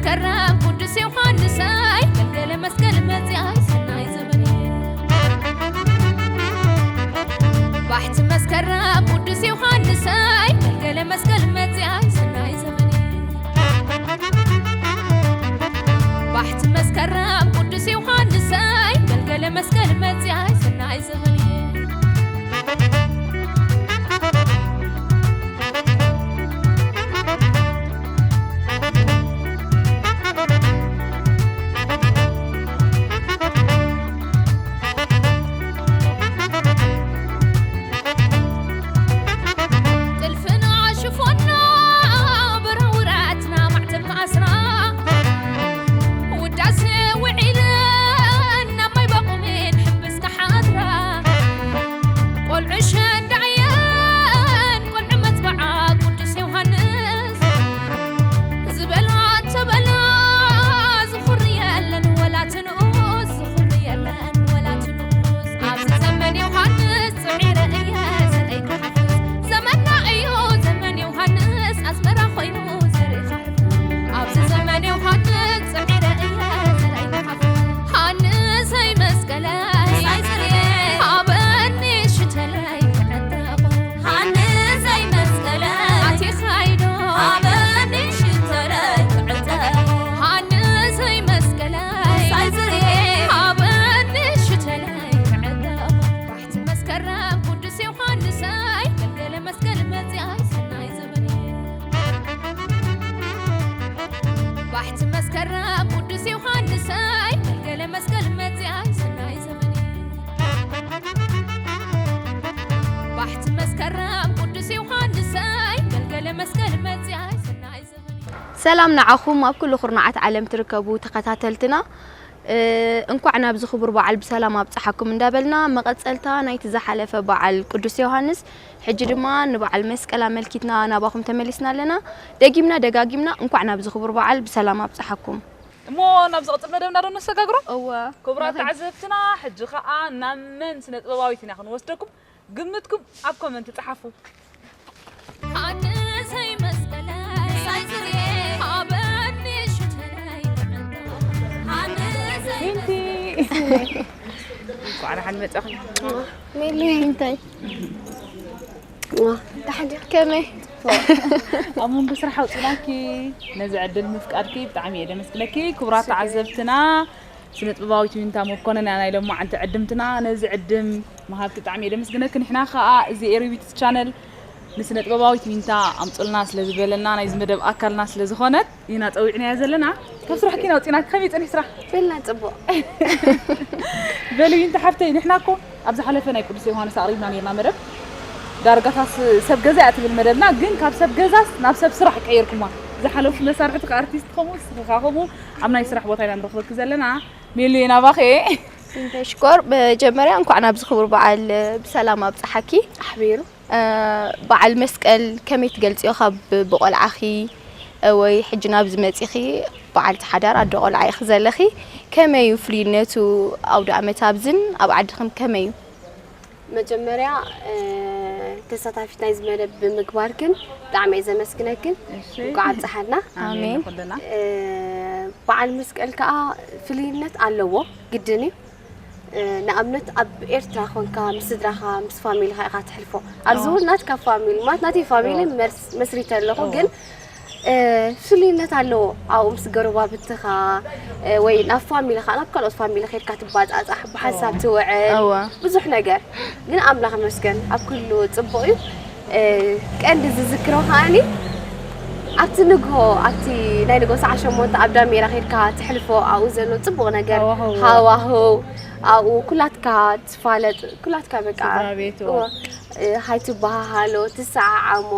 መስከረም ቅዱስ ዮሃንሰይ ገልገለ መስቀል መጽኣይ ሰናይ ዘበን። ባሕቲ መስከረም ቅዱስ ዮሃንሰይ ገልገለ መስቀል መጽኣይ ሰናይ ዘበን። ባሕቲ መስከረም ቅዱስ ዮሃንሰይ ገልገለ መስቀል መጽኣይ ሰናይ ዘበን። ጥልፍና ሽፎና በራውራትና ማዕተብ ማእስራ ውዳሴ ውዒለን ናብ ማይ ባቑሜን ሕብስ ክሓድራ ቆልዑ ሸንዳየን ቆልዑ መትብዓ ቅዱስ ዮሃንስ ዝበላ ተበላ ዝኹሪ የለን ወላ ትንኡስ ዝኹሪ የለን ወላ ትንኡስ ኣብዚ ዘመን ዮሃንስ ጽዒረ እየ ዘርእይ ክሓፍስ ዘመንና እዩ ዘመን ዮሃንስ ኣስመራ ኮይኑ ዘርኢ ክሓፍስ ኣብዚ ዘመን ዮሃንስ ጽዒረ እየ ዘርእይ ክሓፍስ ሃንሰይ መስቀለይ ሳይ ዝርየ ሃበኒ ሽተለይ ክዕጠቑ ሃንሰይ መስቀለይ ኣቲኻይዶ ሃበኒ ሽተለይ ክዕጠቑ ሃንሰይ መስቀለይ ሳይ ዝርየ ሃበኒ ሽተለይ ክዕጠቑ ባሕቲ መስከረም ቅዱስ ዮሃንሰይ ገልገለ መስቀል መጽኣይ ሰናይ ዘበን። ባሕቲ መስከረም ቅዱስ ዮሃንሰይ ገልገለ መስቀል መጽኣይ ሰናይ ዘበን። ባሕቲ መስከረም ቅዱስ ዮሃንሰይ ገልገለ መስቀል መጽኣይ ሰናይ ዘበን። ሰላም ንዓኹም ኣብ ኩሉ ኩርናዓት ዓለም ትርከቡ ተኸታተልትና። እ፣ እንኳዕ ናብዚ ክቡር በዓል ብሰላም ኣብጽሓኩም እንዳበልና፣ መቐጸልታ ናይቲ ዝሓለፈ በዓል ቅዱስ ዮሃንስ፣ ሕጂ ድማ ንበዓል መስቀል ኣመልኪትና ናባኹም ተመሊስና ኣለና። ደጊምና ደጋጊምና እንኳዕ ናብዚ ክቡር በዓል ብሰላም ኣብጽሓኩም። እሞ ናብ ዝቕጽል መደብና ዶ ነሰጋግሮ? እወ። ክቡራት ተዓዘብትና፣ ሕጂ ኸኣ ናብ መን ስነ ጥበባዊት ኢና ክንወስደኩም? ግምትኩም ኣብ ኮመንት ጸሓፉ። ሃንሰይ መስቀለይ ሳይ ዝርየ ሃበኒ ሽተለይ ክዕንቶ ሃንሰይ ሂንቲ። እንኳዕ ደሓን መጻኺ። ሜሊ እንታይ? ዋ፣ ደሓን ድያ? ከመይ? ኣብ መንጎ ስራሕ ኣውጺናኪ ነዚ ዕድል ምፍቃድኪ ብጣዕሚ እየ ደመስግነኪ። ክቡራት ተዓዘብትና፣ ስነ ጥበባዊት ዊንታ መኮነን እያ ናይ ሎማዓንቲ ዕድምትና። ነዚ ዕድም ምሃብኪ ብጣዕሚ እየ ደመስግነኪ። ንሕና ከኣ እዚ ኤሪቢትስ ቻነል ንስነ ጥበባዊት ዊንታ ኣምጹልና ስለ ዝበለና፣ ናይዚ መደብ ኣካልና ስለ ዝኾነት ኢና ጸዊዕናያ ዘለና። ካብ ስራሕኪ ኢና ኣውጺናኪ። ከመይ ጸኒሑ ስራሕ? በልና ጽቡቕ። በሊ ዊንታ ሓፍተይ፣ ንሕና እኮ ኣብ ዝሓለፈ ናይ ቅዱስ ዮሃንስ ኣቕሪብና ኔርና መደብ። ዳርጋታስ ሰብ ገዛ እያ ትብል መደብና፣ ግን ካብ ሰብ ገዛስ ናብ ሰብ ስራሕ ቀይርኩማ። ዝሓለፉ መሳርሕትኻ ኣርቲስት ከምኡ ንስኺ ከኣ ከምኡ ኣብ ናይ ስራሕ ቦታ ኢና ንረኽበኪ ዘለና። ሜሉየ ናባኺ። ስንታይ ሽኮር፣ መጀመርያ እንኳዕ ናብዚ ክቡር በዓል ብሰላም ኣብጽሓኪ። ኣሕቢሩ። እ፣ በዓል መስቀል ከመይ ትገልጽዮ? ካብ ብቆልዓኺ፣ እ፣ ወይ ሕጂ ናብዚ መጺኺ በዓልቲ ሓዳር ኣዶ ቆልዓ ኢኺ ዘለኺ። ከመይ እዩ ፍሉይነቱ? ኣውደ ኣመት ኣብዝን ኣብ ዓድኽም ከመይ እዩ? መጀመርያ፣ እ፣ ተሳታፊት ናይዚ መደብ ብምግባርክን ብጣዕሚ እየ ዘመስግነክን። እሺ። እንኳዕ ኣብጽሓና። ኣሜን። ኣሜን። ንኹልና። እ፣ በዓል መስቀል ከኣ ፍሉይነት ኣለዎ፣ ግድን እዩ። እ፣ ንኣብነት ኣብ ኤርትራ ኮንካ ምስ ስድራኻ፣ ምስ ፋሚሊኻ ኢኻ ተሕልፎ። ኣብዚ ኣዎ። እውን ናትካ ፋሚሊ፣ ማለት ናተይ ፋሚሊ ኣዎ። መርስ-፣ መስሪተ ኣለኹ፣ ኣዎ። ግን፣ እ፣ ፍሉይነት ኣለዎ። ኣብኡ ምስ ጎረባብትኻ፣ እ፣ ወይ ናብ ፋሚሊኻ፣ ናብ ካልኦት ፋሚሊ ኸይድካ ትባጻጻሕ፣ ብሓንሳብ ኣዎ። ትውዕል፣ ኣዎ። ብዙሕ ነገር። ግን ኣምላኽ ይመስገን፣ ኣብ ኩሉ ጽቡቕ እዩ። እ፣ ቀንዲ ዝዝክሮ ከኣኒ፣ ኣብቲ ንግሆ፣ ኣብቲ ናይ ንግሆ ሰዓት ሸሞንተ ኣብ ዳሜራ ኸይድካ ተሕልፎ፣ ኣብኡ ዘሎ ጽቡቕ ነገር፣ ሃዋህው። ሃዋህው፣ ኣብኡ ኩላትካ ትፋለጥ፣ ኩላትካ በቃ፣ ስድራ ቤት፣ እወ፣ እወ። እ፣ ሃይ ትበሃሃሎ፣ ትሰዓዓሞ፣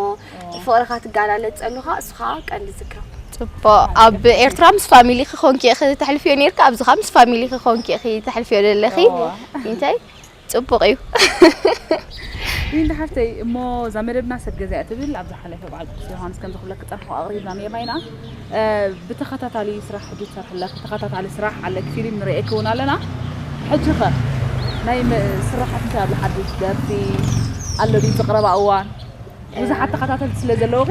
እወ። ፍቕርኻ ትጋላለጸሉ ኸኣ፣ እሱ ኸኣ ቀንዲ ዝክሮ። ጽቡቕ። ኣብ ኤርትራ ምስ ፋሚሊኺ ኾንኪ ኢኺ ተሕልፍዮ ኔርካ፣ ኣብዚ ኸኣ ምስ ፋሚሊኺ ኾንኪ ኢኺ ተሕልፍዮ ዘለኺ። እወ። እንታይ? ጽቡቕ እዩ። ዊንታ ሓፍተይ፣ እሞ እዛ መደብና ሰብ ገዛ እያ ትብል፣ ኣብ ዝሓለፈ በዓል ቅዱስ ዮሃንስ ከም ዝኽብለኪ ጸንሑ ኣቕሪብና ኔርና ኢና። እ፣ ብተኸታታሊ ስራሕ ሕጂ ትሰርሒ ኣለኺ፣ ተኸታታሊ ስራሕ ኣለኪ፣ ፊልም ንርእየኪ እውን ኣለና። ሕጂ ኸ ናይ መ-፣ ስራሓት እንታይ ኣሎ ሓድሽ ደርፊ ኣሎ ድዩ ዝቕረባ እዋን? ብዙሓት ተኸታተልቲ ስለ ዘለውኺ።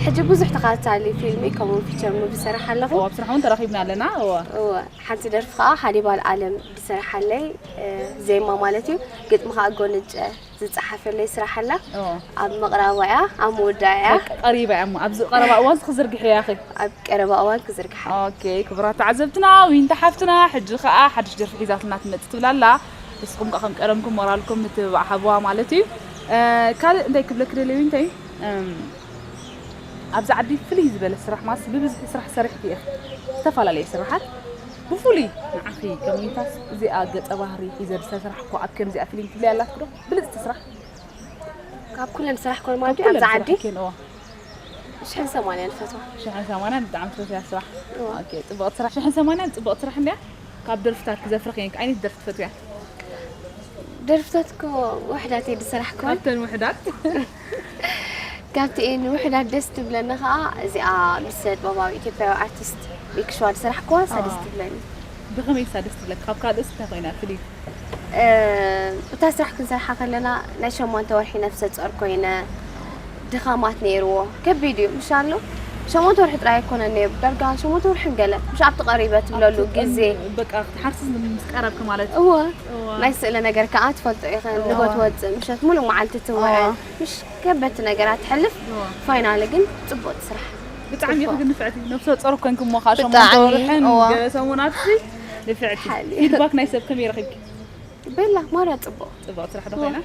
ሕጂ ብዙሕ ተኸታታሊ ፊልሚ ከምኡ ፊቸር ሙቪ ይሰርሕ ኣለኹ። ኣብ ስራሕ እውን ተራኺብና ኣለና። እወ። እወ፣ ሓንቲ ደርፊ ከዓ ሃኒባል ኣለም ዝሰርሓለይ፣ እ፣ ዜማ ማለት እዩ። ግጥሚ ከዓ ጎንጨ ዝፀሓፈለይ ስራሕ ኣላ። እወ። ኣብ ምቕራባ እያ፣ ኣብ ምውዳእ እያ። በቃ ቀሪባ እያ እሞ ኣብዚ ቀረባ እዋን ክዝርግሕ እያ። ኣብ ቀረባ እዋን ክዝርግሓ። ኦኬ፣ ክቡራት ተዓዘብትና፣ ዊንታ ሓፍትና ሕጂ ከዓ ሓድሽ ደርፊ ሒዛትና ትመጽእ ትብል ኣላ። ንስኹም ከዓ ከም ቀደምኩም ሞራልኩም ምትብባዕ ሃብዋ ማለት እዩ። እ፣ ካልእ እንታይ ክብለክ ደልየ ዊንታይ? እም፣ ኣብዚ ዓዲ ፍልይ ዝበለ ስራሕ ማስ ብብዝሒ ስራሕ ሰሪሕኪ ኢኺ። ዝተፈላለየ ስራሓት ብፍሉይ ንዓኺ ከም ዊንታስ እዚኣ ገጸ ባህሪ ሒዘ ዝተሰርሕኩ ኣብ ከምዚኣ ፊልም ትብለያ ኣላትኪ ዶ? ብልጽቲ ስራሕ? ካብ ኩለን ስራሕ ኮን ማለት እዩ ኣብዚ ዓዲ? ሽሕን ሰማንያን ፈትዋ። ሽሕን ሰማንያን ብጣዕሚ ትፈትያ ስራሕ። ኦኬ፣ ጽቡቕ ስራሕ። ሽሕን ሰማንያን ጽቡቕ ስራሕ እንድያ። ካብ ደርፍታት ክዘፍርኽ እየን። ዓይነት ደርፊ ትፈትውያ? ደርፍታት እኮ ውሕዳት እየ ዝሰራሕኩ። ካብተን ውሕዳት? ካብቲ እየን ውሕዳት ደስ ትብለኒ ከዓ እዚኣ ምስ ጥበባዊ ኢትዮጵያዊ ኣርቲስት ሪክሽዋ ዝሰራሕኩዋ እሳ ደስ ትብለኒ። ብኸመይ እሳ ደስ ትብለካ? ካብ ካልኦስ እንታይ ኮይና ፍልይቲ? እታ ስራሕ ክንሰርሓ ከለና ናይ ሸሞንተ ወርሒ ነፍሰ ጾር ኮይነ ድኻማት ነይርዎ። ከቢድ እዩ ምሽ ኣሎ። ሸሞንተ ወርሒ ጥራይ ኣይኮነን ነይሩ፣ ዳርጋ ሸሞንተ ወርሕን ገለ። ምሽ ኣብቲ ቀሪበ ትብለሉ ግዜ። በቃ ክትሓርሲ ምስ ቀረብኪ ማለት እዩ። እወ። ናይ ስእለ ነገር ከኣ ትፈልጦ ኢኺ። ንጎ ትወጽእ፣ ምሸት ሙሉእ መዓልቲ ትውዕል። ምሽ ከበድቲ ነገራት ትሕልፍ። ፋይናሊ ግን ጽቡቕ ስራሕ። ብጣዕሚ ኢኺ ግን ንፍዕቲ። ነፍሰ ጾር ኮንኪ እሞ ከኣ ሸሞንተ ወርሕን ገለ ሰሙናት ንፍዕቲ። ፊድባክ ናይ ሰብ ከመይ ረኺብኪ? ቤላ ማራ ጽቡቕ። ጽቡቕ ስራሕ ዶ ኮይና?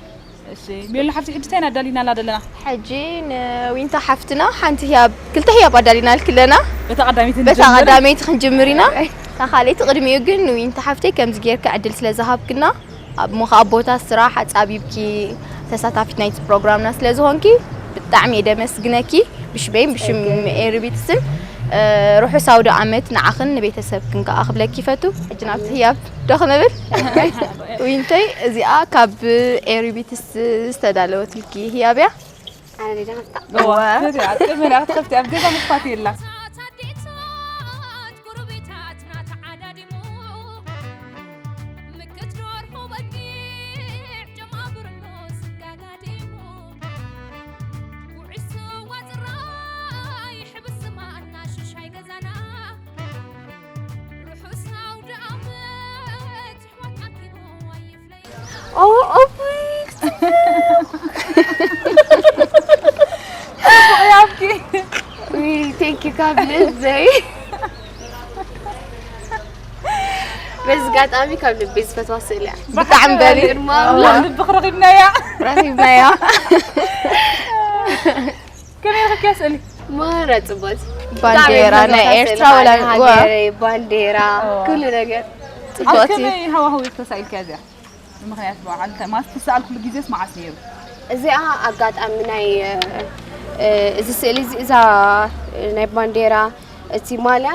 እሺ ሜሉ ሓፍቲ፣ ሕጂ እንታይ ኢና ኣዳሊናላ ዘለና? ሕጂ ንዊንታ ሓፍትና ሓንቲ ህያብ፣ ክልተ ህያብ ኣዳሊናልኪ ኣለና። በታ ቀዳመይቲ በታ ንጀምር። ቀዳመይቲ ክንጅምር ኢና። እታ ካልኣይቲ ቅድሚኡ ግን ንዊንታ ሓፍተይ ከምዚ ጌርካ ዕድል ስለ ዝሃብክና፣ ኣብ ምኻ ኣቦታት ስራሕ ኣጻቢብኪ ተሳታፊት ናይቲ ፕሮግራምና ስለ ዝኾንኪ ብጣዕሚ እየ ደመስግነኪ። ብሽመይን ብሽም ኤሪቢትስን ርሑስ ኣውደ ኣመት ንዓኽን ንቤተሰብክን ከዓ ክብለኪ ይፈቱ። ሕጂ ናብቲ ህያብ ዶ ክነብል? ዊንተይ፣ እዚኣ ካብ ኤሪቢትስ ዝተዳለወትልኪ ህያብ እያ። ኣነ ደይ ደኸፍታ። እዋ፣ እዋ። ትኽእቲ እያ፣ ኣብ ገዛ መኽፋት የላ። Thank you ካብ ልበይ። በዚ ኣጋጣሚ ካብ ልበይ ዝፈትዋ ስእሊ እያ። ብጣዕሚ በሊ ልብኽ ረኺብናያ። ረኺብናያ። ከመይ ረኺብክያ ስእሊ? ማራ ጽቡቕ። ባንዴራ ናይ ኤርትራ ወላ ሃገረይ ባንዴራ ኩሉ ነገር ጽቡቕቲ። ከመይ ሃዋህው ተሳኢልክያ እዚኣ? ንምኽንያት በዓል እንታይ ማለት ትሰኣልኩሉ ግዜስ መዓስ ነይሩ? እዚኣ ኣጋጣሚ ናይ እዚ ስእሊ እዚ እዛ ናይ ባንዴራ እቲ ማልያ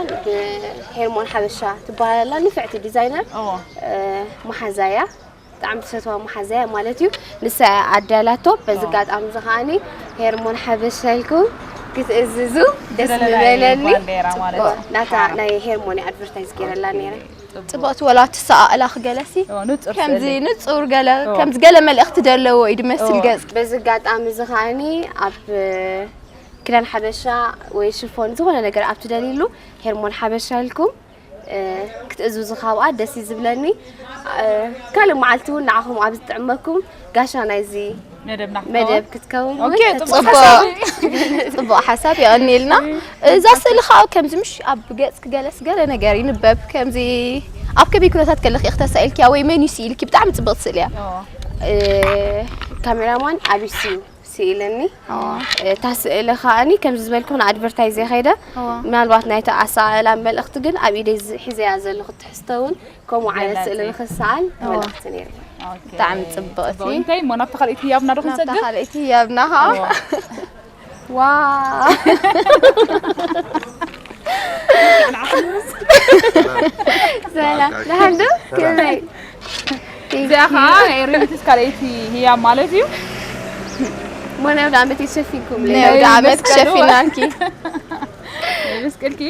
ሄርሞን ሓበሻ ትበሃል ኣላ ንፍዕቲ ዲዛይነር መሓዛያ ብጣዕሚ ትፈትዋ መሓዛያ ማለት እዩ። ንሳ ኣዳላቶ በዚ ኣጋጣሚ እዚ ከዓኒ ሄርሞን ሓበሻ ኢልኩም ክትእዝዙ ደስ ምበለኒ። ናታ ናይ ሄርሞን ኣድቨርታይዝ ገይረላ ነይረ። ጽብቕቲ ወላ ትሰኣእላ ክገለሲ ከምዚ ንጹር ገለ ከምዚ ገለ መልእኽቲ ደለዎ እዩ ድመስል ገጽ። በዚ ኣጋጣሚ እዚ ከዓኒ ኣብ ክዳን ሓበሻ ወይ ሽፎን ዝኾነ ነገር ኣብ ትደልይሉ ሄርሞን ሓበሻ ኢልኩም ክትእዝዙ ካብኣ ደስ እዩ ዝብለኒ። ካልእ መዓልቲ እውን ንዓኹም ኣብ ዝጥዕመኩም ጋሻ ናይዚ መደብና ክትከውን መደብ ክትከውን እውን ኦኬ፣ ተስፋ ጽቡቕ። ጽቡቕ ሓሳብ የቐንየልና። እዛ ስእሊ ከዓ ከምዚ ምሽ ኣብ ገጽ ክገለስ ገለ ነገር ይንበብ። ከምዚ ኣብ ከመይ ኩነታት ከለኺ ኢኺ ተሳኢልኪያ ወይ መን እዩ ስኢልኪ? ብጣዕሚ ጽብቕቲ ስእሊ እያ። ኦ። እ፣ ካሜራማን ኣቢስ እዩ ስኢለኒ። ኦ። እታ ስእሊ ከዓኒ ከምዚ ዝበልኩ ንኣድቨርታይዝ እየ ከይደ። ኦ። ምናልባት ናይቲ ኣሰኣእላ መልእኽቲ ግን ኣብ ኢደይ ዝ-፣ ሒዘያ ዘለኹ ትሕዝቶ እውን ከምኡ ዓይነት ስእሊ ንኽሰኣል መልእኽቲ ነይሩ። ብጣዕሚ ጽብቕቲ። ጽቡቕ። እንታይ እሞ ናብታ ካልኣይቲ ህያብና ዶ ናብታ ክንሰግር? ካልኣይቲ ህያብና ኸዓ። እዎ። ዋው። ሰላም፣ ደሓን ዶ? ከመይ? እዚኣ ኸዓ ናይ ሪሚትስ ካልኣይቲ ህያብ ማለት እዩ። እሞ ናይ ኣውደ ዓመት ተሸፊንኩም ናይ ኣውደ ዓመት ክሸፊናልኪ። ናይ መስቀልኪ።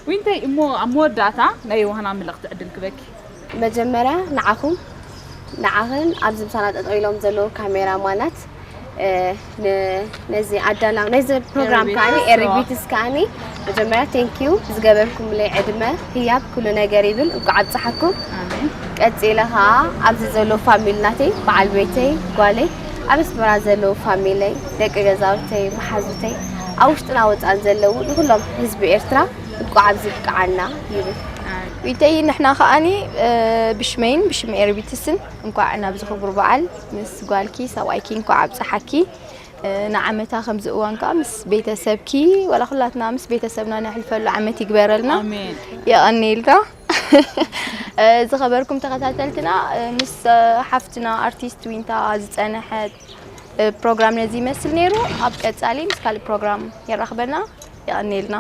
ዊንተይ፣ እሞ ኣብ መወዳእታ ናይ የውሃና ምልእኽቲ ዕድል ክበኪ። መጀመርያ ንዓኹም፣ ንዓኽን ኣብዚ ምሳና ጠጠው ኢሎም ዘለዉ ካሜራማናት፣ ነዚ ኣዳላ ነዚ ፕሮግራም ከዓኒ ኤሪቢትስ ከዓኒ መጀመርያ ቴንኪዩ ዝገበርኩምለይ ዕድመ ህያብ ኩሉ ነገር ይብል። እንኳዕ ኣብፀሓኩም። ቀፂለ ከዓ ኣብዚ ዘለዉ ፋሚሊ ናተይ በዓል ቤተይ ጓለይ ኣብ ኣስመራ ዘለዉ ፋሚለይ ደቂ ገዛውተይ መሓዙተይ ኣብ ውሽጥና ወፃን ዘለዉ ንኩሎም ህዝቢ ኤርትራ እንኳዕ ኣብዚ ብቅዓና ይብል። ዊተይ ንሕና ከዓኒ ብሽመይን ብሽም ኤሪቢትስን እንኳዕ ናብዚ ክቡር በዓል ምስ ጓልኪ ሰብኣይኪ እንኳዕ ኣብፀሓኪ። ንዓመታ ከምዚ እዋን ከዓ ምስ ቤተሰብኪ ዋላ ኩላትና ምስ ቤተሰብና ነሕልፈሉ ዓመት ይግበረልና። የቐንየልና። ዝኸበርኩም ተኸታተልትና ምስ ሓፍትና ኣርቲስት ዊንታ ዝፀነሐ ፕሮግራም ነዚ ይመስል ነይሩ። ኣብ ቀፃሊ ምስ ካልእ ፕሮግራም የራኽበና። የቐንየልና።